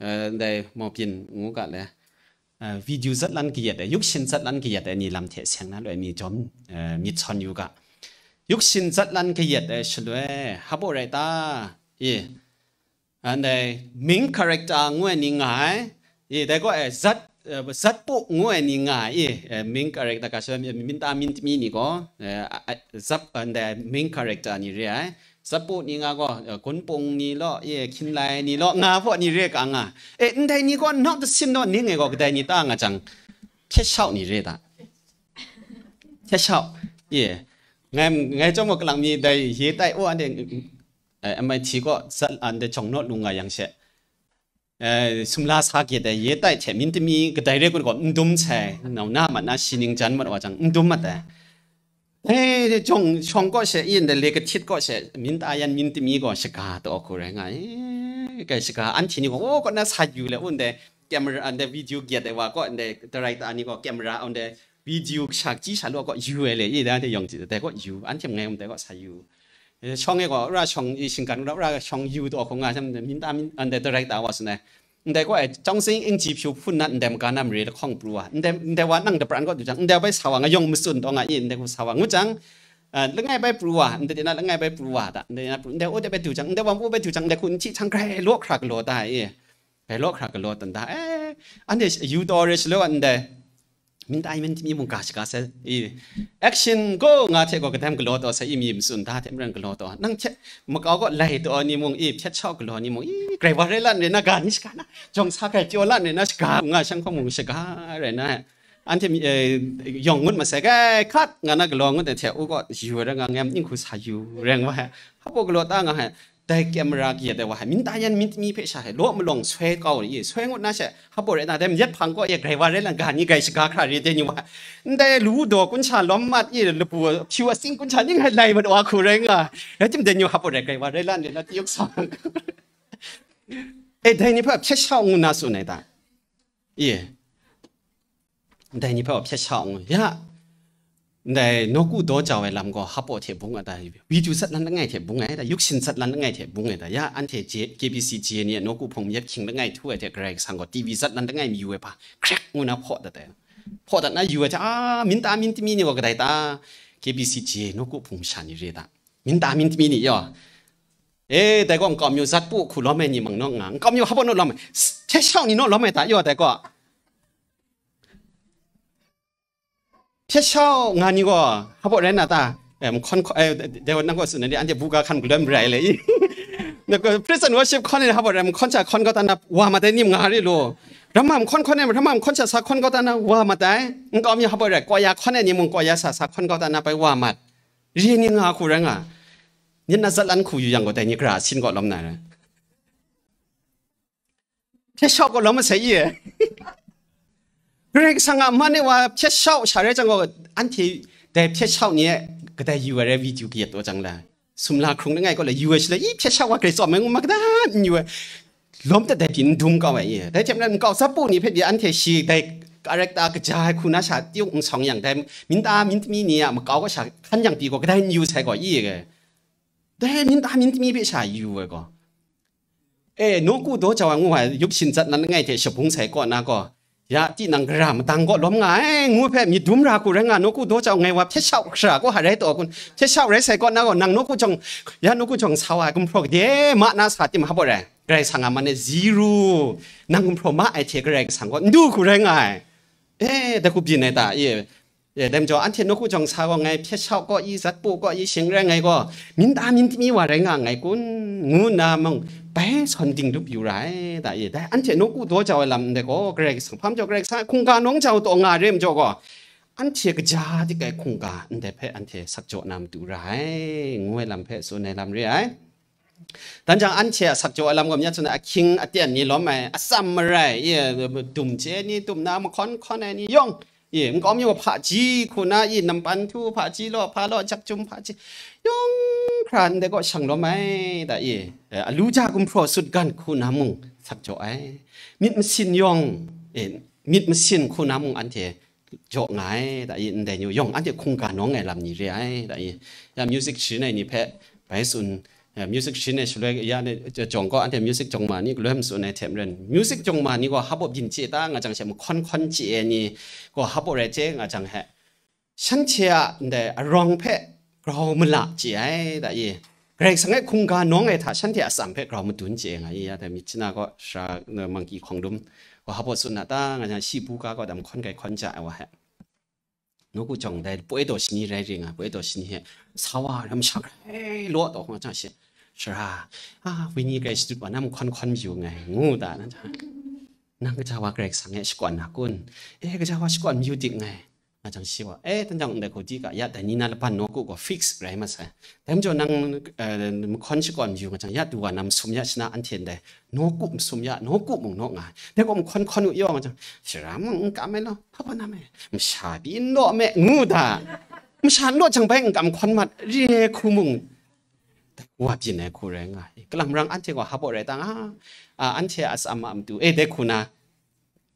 e, ndai mawbyin ngu ga le, e, video zatlan kayat ai, yukshin zatlan kayat ai ni lam hte seng na loi mi jawm, e, myit sawn yu ga. Yukshin zatlan kayat ai shaloi, hpa rai ta? I, Ndai main character ngu ai ni nga ai, i, dai gaw, e, zat, e, zatpu ngu ai ni nga ai, i, e, main character ga sha, minta mintami ni gaw, e, a, a, zap, ndai main character ni re ai. Zatpu ni nga gaw, e, gunpung ni law, i, hkinlai ni law, nga hpaw ni re ka nga. E, ndai ni gaw nawk dasin naw ning e gaw kadai ni ta nga jang, hpyet shau ni re ta? Hpyet shau, i, ngai, ngai chyawm gaw kalang mi dai ye tai, o, anhte, eh, M I T kaw zat, anhte jawng naw lu nga yang she, eh, sumla sa gyet ai ye tai hte mintami kadai re kun gaw n dum sai, nau na mat na shi ning jan mat wa jang, n dum mat ai. Eh, jawng shawng kaw she, i ndai le kahtit kaw she, minta yan mintami gaw shaga taw hku rai nga ai. Kai shaga, anhte ni gaw, o, kaw na sa yu le, u ndai camera, ndai video gyet ai wa kaw, ndai director ni gaw camera, ndai video sha chyi sha law kaw yu ai le, i, dai anhte yawng chyi, dai kaw yu, anhte ngai ndai kaw sa yu. Eh, shawng e gaw, ra shawng, i, shinggan gaw, ra shawng yu taw hkung nga, sha, minta, min, ndai director wa tsun ai. Ndai gaw, eh, Chyaungsing Ingjihpyu hpun na ndai maga na mare lahkawng pru wa. Ndai, ndai wa nang dapran kaw du jang, ndai bai sa wa nga yawng matsun taw nga i, ndai hku sa wa ngut jang, eh, langai bai pru wa, ndai na langai bai pru wa ta, ndai na pru, ndai o de bai du jang, ndai wa o bai du jang, ndai hku n hti jang, grai law hkra galaw ta i. Grai law hkra galaw tawn ta, eh, anhte yu taw re shaloi wa ndai. Minta yan mintami mung ga shaga sai, i, action, go, nga hte gaw kadam galaw taw sai, i, mi matsun da hte maren galaw taw. Nang hte makau gaw lai taw ni mung, i, hpyet shau galaw ni mung, i, grai wa rai lan rai na ga ni shaga na, jawng sa grai pyaw lan rai na shaga, nga shang hkawng mung shaga rai na. Anhte mi, eh, yawng ngut masai, grai hkat nga na galaw ngut ai hte, u gaw yu ai rai nga, ngam ning hku sa yu rai nga wa, hpa galaw ta nga hai. Dai camera kayat ai wa hai, minta yan mintami hpe sha hai, law malawng soi kau i, soi ngut na she, hpa rai na, dai mayat hpang kaw e grai wa rai lang ga ni grai shaga hkra re de ni wa hai. Ndai lu daw kun sha lawm mat i, lapu hpyu atsing kun sha ning hai lai mat wa hku rai nga. Rai tim dai ni hpa rai grai wa rai lan re na ti yawk sa. E, dai ni hpa hpyet shau ngu na tsun ai ta? I. Ndai ni hpe wa hpyet shau ngu, ya, Ndai nawku daw jau ai lam gaw hpaw hte bung a ta, video zatlan langai hte bung ai ta, yuksin zatlan langai hte bung ai ta, ya anhte J-, K B C J ni nawku hpung myit hkying langai htu ai hte Karai Kasang gaw T V zatlan langai mayu ai hpa, krek ngu na hpaw dat ai. Hpaw dat na yu ai hte, a, minta mintami ni gaw kadai ta, K B C J nawku hpung masha ni re ta. Minta mintami ni yaw. E, dai gaw nkau mi zatpu hku lawm ai ni mang naw nga, nkau mi hpaw naw lawm ai, s-, hpyet shau ni naw lawm ai ta, yaw dai gaw. Hpyet shau nga ni gaw, hpaw rai na ta? E, mahkawn hkaw-, e, de, de, nang gaw tsun na ni, anhte buga hkan galoi marai le i. Nang gaw praise and worship hkawn ni hpaw rai, mahkawn sha hkawn kau ta na, wa mat ai ni nga re law. Ramma mahkawn hkawn ai, ramma mahkawn sha sa hkawn kau ta na, wa mat ai. Nkau mi hpaw rai, kwaya hkawn ai ni mung kwaya sha sa hkawn kau ta na bai wa mat. Re ni nga hku rai nga. Nin na zatlan hku yu yang gaw, dai ni gara sin gaw lawm na rai. Hpyet shau gaw lawm masai i e. Karai Kasang a man e wa hpyet shau sha rai jang gaw, anhte dai hpyet shau ni e kadai yu ai rai, video kayat taw jang la, sumla hkrung langai gaw la yu ai shaloi, i hpyet shau wa grai tsawm ai ngu ma, kada n yu ai. Lawm dat dai pyi n dum kau ai i. Dai hte maren nkau zatpu ni hpe pyi anhte shi dai character kaja ai hku na sha tyuk n sawng yang, dai minta mintami ni a makau gaw sha hkan yang pyi gaw, kadai n yu sai gaw i e. Dai minta mintami hpe sha yu ai gaw. E, nawku daw jau ai ngu ai, yup shin zatlan langai hte shabung sai kaw na gaw, ya, tinang gara madang kaw lawm nga ai, ngu hpe myit dum ra hku rai nga, nawku daw jau ngai wa hpyet shau hkra gaw ha rai taw kun, hpyet shau rai sai kaw na gaw, nang nawku jawng, ya, nawku jawng sa wa ai gumhpraw gade ma na sa tim hpaw rai, Karai Kasang a man e zero, nang gumhpraw ma ai hte Karai Kasang gaw n du hku rai nga ai. E, dai hku byin ai ta, e, e, dai majaw, anhte nawku jawng sa gaw ngai hpyet shau kaw i, zatpu kaw i, shing rai ngai gaw, minta mintami wa rai nga nngai kun, ngu nna mung, bai sawn dingdup yu ra ai, da i, dai anhte nawku daw jau ai lam ndai gaw, Karai Kasang, hpa majaw Karai Kasang hkungga nawng jau taw nga re majaw gaw, anhte kaja dik ai hkungga ndai hpe anhte sak jaw na matu ra ai, ngu ai lam hpe tsun ai lam re ai. Dan jang, anhte a sak jaw ai lam gaw, myak tsun ai ahkying aten ni lawm ai, atsam marai, i, dum chye ni, dum na mahkawn hkawn ai ni yawng, i, nkau mi wa hpaji hku na, i, nampan htu hpaji law, hpa law, jakjum hpaji, yawng hkra ndai kaw shang lawm ai, da i, e, alu ja gumhpraw sutgan hku na mung sak jaw ai, myit masin yawng, e, myit masin hku na mung anhte jaw nga ai, da i, ndai ni yawng anhte hkungga nawng ai lam ni re ai, da i, ya music sharin ai ni hpe bai tsun, ya music sharin ai shaloi ya ni jawng gaw, anhte music jawng ma ni galoi tsun ai hte maren, music jawng ma ni gaw hpaw byin chye ta nga jang she, mahkawn hkawn chye ai ni gaw hpaw rai chye nga jang he, shanhte a ndai arawng hpe grau mala chye ai, da i, Karai Kasang e hkungga nawng ai hta shanhte a atsam hpe grau madun chye nga i, ya dai myit chana gaw sara, mangki hkawng dum gaw hpaw tsun na ta nga jang, shi buga gaw dam hkawn kai hkawn ja ai wa he. Nawku jawng dai poi daw shani rai ring ai, poi daw shani he, sa wa ram sha grai law taw hkawng jang she, sara, a, wini grai shadut wa na mahkawn hkawn mayu nngai, ngu da na jang, nang kaja wa Karai Kasang e shakawn na kun? E, kaja wa shakawn mayu dik nngai. Nga jang shi wa, e, dan jang ndai hku di ga, ya, dai ni na laban nawku gaw fix rai masai. Dai majaw nang, e, mahkawn shakawn mayu nga jang, ya, du wa na masum ya shana anhte ndai, nawku masum ya, nawku mung naw nga ai. Dai gaw mahkawn hkawn u yaw nga jang, shara mung n kam ai law, hpa na me, masha pyi n law me, ngu da. Masha n law jang bai n kam hkawn mat, re ai hku mung, dai wa byin ai hku rai nga ai. Kalang marang anhte gaw hpaw rai ta nga, a, anhte a atsam a matu, e, dai hku na,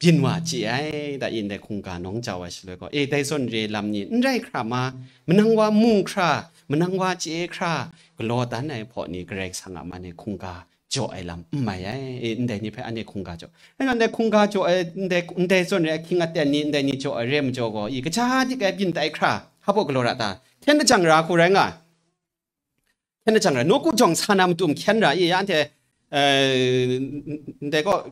byin wa chye ai, da i, ndai hkungga nawng jau ai shaloi gaw, e, dai zawn re lam ni n rai hkra ma, manang wa mu hkra, manang wa chye hkra, galaw dan ai hpaw ni Karai Kasang a man e hkungga jaw ai lam n mai ai, e, ndai ni hpe anhte hkungga jaw. Rai nga, ndai hkungga jaw ai, ndai, ndai zawn re ahkying aten ni, ndai ni jaw ai re majaw gaw, i, kaja dik ai byin tai hkra, hpaw galaw ra ta? Hkyen lajang ra hku rai nga. Hkyen lajang rai, nawku jawng sa na matu hkyen ra i, ya anhte, eh, ndai gaw,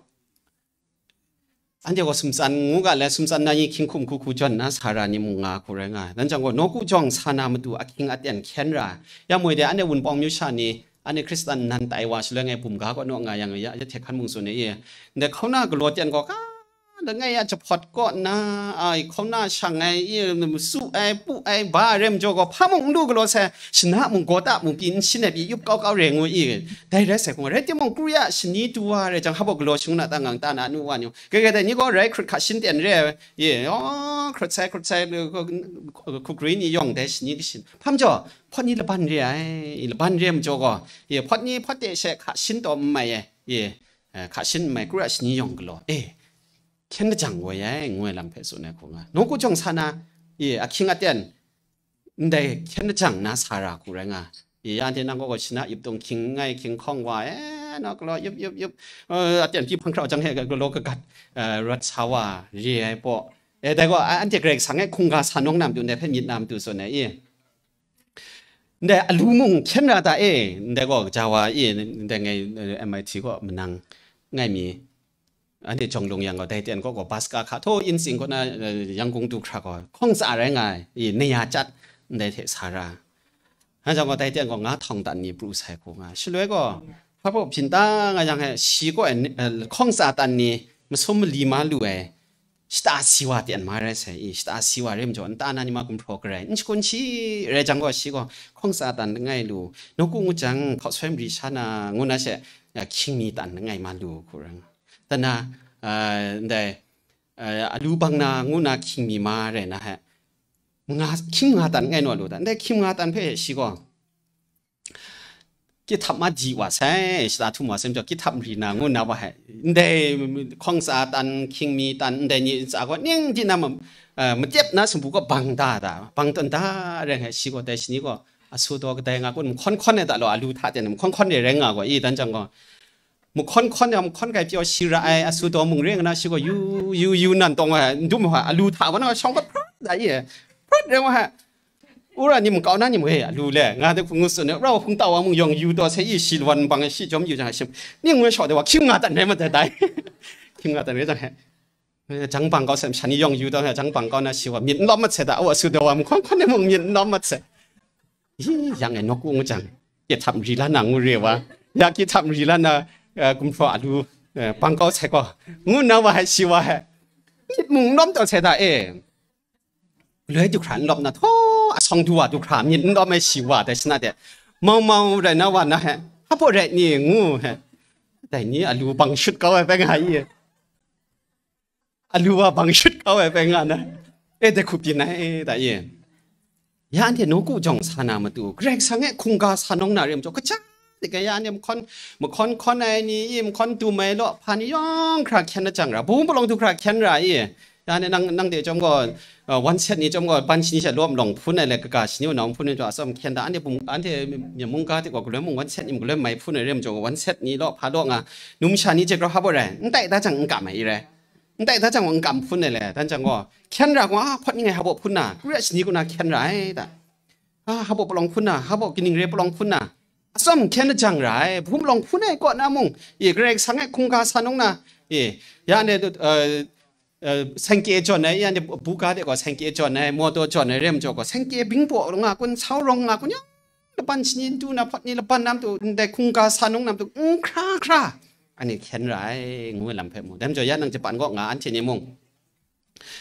anhte gaw sumtsan ngu ga le, sumtsan na i hkying hkum hku hku jawn na sa ra ni mung nga hku rai nga ai. Dan jang gaw, nawku jawng sa na matu ahkying aten hkyen ra, ya moi de, anhte Wunpawng myu sha ni, anhte Hkristan nan tai wa shaloi ngai bum ga kaw naw nga yang, ya, ya hte hkan mung tsun ai i, ndai hkauna galaw ten gaw, ka langai a jahpawt kaw nna, ai, hkauna shang ai, i, masu ai, pu ai, ba ai rai majaw gaw, hpa mung n lu galaw sai, shana mung, gawta mung pyi n shin ai pyi yup kau kau re ngu i, dai rai sai hkung, rai timung, kru ya shani du wa rai jang, hpaw galaw shangun a ta ngang ta na nu wa ni, gaigai dai ni gaw rai hkrut hka shin ten re ai, i, aw, hkrut sai, hkrut sai, hkuk ri ni yawng dai shani kashin. Hpa majaw, hpawt ni laban re ai, i, laban re majaw gaw, i, hpawt ni hpawt de she hka shin taw n mai ai, i, eh, hka shin n mai, kru ya shani yawng galaw, e, hkyen lajang woi ai, ngu ai lam hpe tsun ai hku nga. Nawku jawng sa na, i, ahkying aten, ndai hkyen lajang na sa ra hku rai nga. I, ya anhte nang kaw gaw shana yup tung hkying ngai hkying hkawng wa, e, na galaw yup yup yup, eh, aten pyi hpang hkrau jang he galaw kagat, eh, rawt sa wa re ai paw. E, dai gaw, a, anhte Karai Kasang e hkungga sa nawng na matu, ndai hpe myit na matu tsun ai, i. Ndai alu mung hkyen ra ta e, ndai gaw gaja wa, i, ndai ngai, eh, M I T kaw manang ngai mi, anhte jawng lung yang gaw, dai ten kaw gaw, bus ka hka, htaw Intsing kaw na, eh, Yangon du hkra gaw, hkawng tsa rai nga ai, i, naya chyat, ndai hte sa ra. Hkan jang gaw, dai ten gaw, nga htawng tan ni pru sai hku nga. Shaloi gaw, hpa baw byin ta nga yang he, shi kaw, eh, hkawng tsa tan ni, masum mali ma lu ai, shata si wa ten ma rai sai, i, shata si wa rim jaw, nta na ni ma gumhpraw garai, n shakun shi rai jang gaw, shi gaw, hkawng tsa tan langai lu, nawku ngut jang, hkaw soi mari sha na, ngu na she, ya, hkying mi tan langai ma lu hku rai nga. Tana, ah, ndai, eh, alu bang na ngu na hkying mi ma rai na he, nga, hkying nga tan ngai naw lu ta, ndai hkying nga tan hpe shi gaw, kyi htap ma di wa sai, shata htum wa sai majaw, kyi htap mari na ngu na wa he, ndai hkawng tsa tan, hkying mi tan, ndai ni tsa gaw, ning di na ma, eh, matep na sumpu gaw bang da da, bang tawn da rai he, shi gaw dai shani gaw, asu daw kadai nga kun, mahkawn hkawn ai da law, alu hta ten mahkawn hkawn ai rai nga gaw, i, dan jang gaw, mahkawn hkawn ya, mahkawn kai pyaw shi ra ai, asu daw mung re nga na shi gaw, yu, yu, yu nan tawng wa, n dum wa, alu hta wa na shawng hkawt hprat da i, hprat rai wa, wora ni mung kau na ni mung, e, alu le, nga de hpung ngu tsun, rau hpung tau wa mung yawng yu daw sai i, shi lawan bang shi jawm yu jang, shi, ni ngu shawk de wa, hkying nga tan rai ma dai dai, hkying nga tan rai jang he, jang bang kau sai, shan ni yawng yu daw he, jang bang kau na shi wa, myit n lawm mat sai da, awa asu daw wa, mahkawn hkawn ni mung myit n lawm mat sai. Hi, yang e nawku ngu jang, kyi htap mari la na ngu re wa, ya kyi htap mari la na, eh, gumhpraw alu, eh, bang kau sai gaw, ngu nna wa hai shi wa hai, myit mung n lawm taw sai da e. Galoi du hkra n lawm na, htaw asawng du wa du hkra myit n lawm ai shi wa dai shana de, mau mau rai na wa na he, hpa baw rai ni ngu he, dai ni alu bang shut kau ai bai nga i. Alu wa bang shut kau ai bai nga na. E, dai hku byin ai, da e. Ya anhte nawku jawng sa na matu, Karai Kasang e hkungga sa nawng na re majaw, kaja de ga ya anhte mahkawn, mahkawn hkawn ai ni i, mahkawn dum ai law, hpa ni yawng hkra hkyen na jang ra, bum palawng du hkra hkyen ra i. Ya anhte nang, nang de chyawm gaw, uh, wan set ni chyawm gaw, ban shani sha law malawng hpun ai le, kaga shani wa nawng hpun ai majaw, atsawm hkyen da, anhte bum, anhte myen mungga de gaw, galoi mung wan set ni, galoi mai hpun ai re majaw, wan set ni law, hpa law nga, numsha ni je grau hap ai rai, n tai da jang n kam ai i rai. N tai da jang wa n kam hpun ai le, dan jang gaw, hkyen ra gaw, a, hpawt ning ai hpa baw hpun na, kru ya shani kaw na hkyen ra ai da. A, hpa baw palawng hpun na, hpa baw kaning re palawng hpun na, atsawm hkyen na jang ra ai, hpun palawng hpun ai kaw na mung, e, Karai Kasang e hkungga sa nawng na, e, ya ne, uh, uh, sengke jawn ai, ya ne, buga de gaw sengke jawn ai, mawtaw jawn ai, rem jaw gaw, sengke bing baw nga kun, sau rawng nga kun, ya, laban shani n du na, hpawt ni laban na matu, ndai hkungga sa nawng na matu, n hkra hkra, anhte hkyen ra ai, ngu ai lam hpe mu. Dai majaw, ya nang Japan kaw nga anhte ni mung,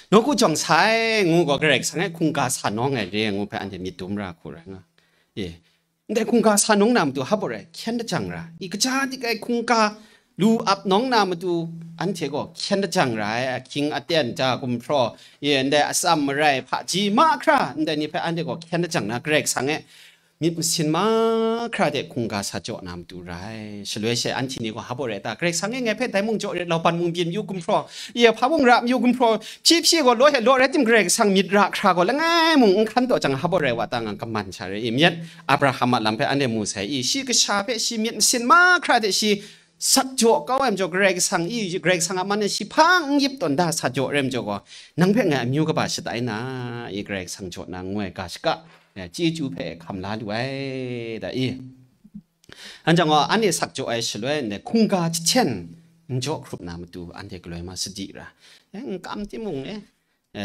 nawku jawng sa ai, ngu gaw, Karai Kasang e hkungga sa nawng ai re, ngu hpe anhte myit dum ra hku rai nga. E, ndai hkungga sa nawng na matu hpa baw rai, hkyen da jang ra, i, kaja dik ai hkungga lu ap nawng na matu, anhte gaw hkyen da jang ra ai, ahkying aten ja gumhpraw, e, ndai atsam marai hpaji mahkra, ndai ni hpe anhte gaw hkyen da jang na, Karai Kasang e myit masin mahkra de hkungga sa jaw na matu rai. Shaloi she anhte ni gaw hpa baw rai ta, Karai Kasang e ngai hpe dai mung jaw ret, lauban mung byin yu gumhpraw, ya hpa mung ra yu gumhpraw, hpyi hpyi gaw law he law rai tim, Karai Kasang myit ra hkra gaw langai mung n hkan taw jang hpa baw rai wa ta nga, kaman sha rai i myit. Abraham a lam hpe anhte mu sai i, shi kasha hpe shi myit masin mahkra de shi sak jaw kau ai majaw, Karai Kasang i, Karai Kasang a man e shi hpang n yip tawn da sa jaw rai majaw gaw, nang hpe ngai amyu kaba shatai na, i, Karai Kasang jaw na ngu ai ga shaka, e, chyeju hpe hkam la lu ai, da i. Anhte gaw, anhte sak jaw ai shaloi, ndai hkungga jahten n jaw hkrup na matu, anhte galoi ma sadi ra. E, n kam timung, e, e,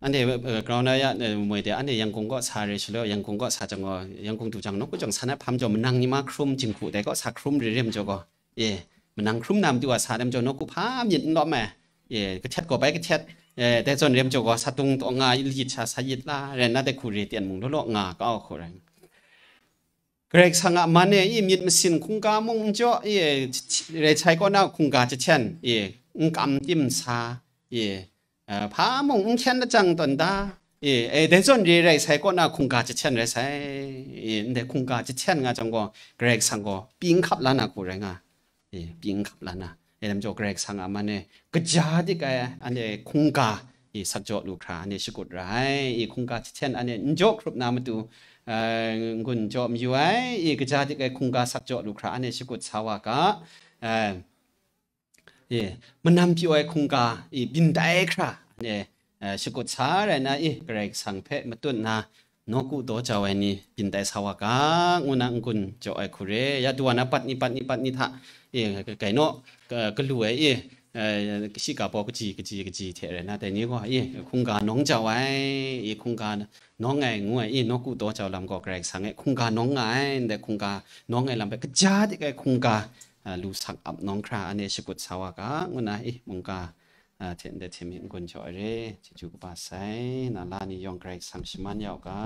anhte, eh, ground aya, eh, moi de, anhte Yangon kaw sa re shaloi, Yangon kaw sa jang gaw, Yangon du jang, nawku jawng sa na hpam jaw, manang ni ma hkrum, jinghku dai kaw sa hkrum re re majaw gaw, e, manang hkrum na matu a sa re majaw, nawku hpa myit n lawm ai, e, kahtet gaw bai kahtet, e, dai zawn re majaw gaw, sa tung taw nga, lit sha sa yit la, rai nna dai hku re ten mung law law nga kau hku rai. Karai Kasang a man e i myit masin hkungga mung n jaw, i, rai sai kaw na hkungga jahten, i, n kam tim sa, i, eh, hpa mung n hkyen lajang tawn da, i, e, dai zawn re rai sai kaw na hkungga jahten rai sai, i, ndai hkungga jahten nga jang gaw, Karai Kasang gaw pyi n hkap la na hku rai nga, i, pyi n hkap la na, e, lam jaw Karai Kasang a man e, kaja dik ai, anhte hkungga, i, sak jaw lu hkra, anhte shakut ra ai, i, hkungga jahten anhte n jaw hkrup na matu, eh, n-gun jaw mayu ai, i, kaja dik ai hkungga sak jaw lu hkra, anhte shakut sa wa ga, eh, i, manam pyaw ai hkungga, i, byin tai hkra, anhte, eh, shakut sa rai na, i, Karai Kasang hpe matut na, nawku daw jau ai ni byin tai sa wa ga, ngu na n-gun jaw ai hku re. Ya du wa na pat ni, pat ni, pat ni hta, e, kai naw, ka-, galu ai, e, e, shiga baw kaji, kaji, kaji hte rai na, dai ni gaw, e, hkungga nawng jau ai, e, hkungga nawng ai ngu ai, e, nawku daw jau lam gaw Karai Kasang e hkungga nawng nga ai, ndai hkungga nawng ai lam hpe kaja dik ai hkungga, a, lu sak ap nawng hkra, anhte shakut sa wa ga, ngu na, e, mungga, a, hte ndai hte mi n-gun jaw ai re, chyeju kaba sai, na la ni yawng Karai Kasang shaman ya u ga.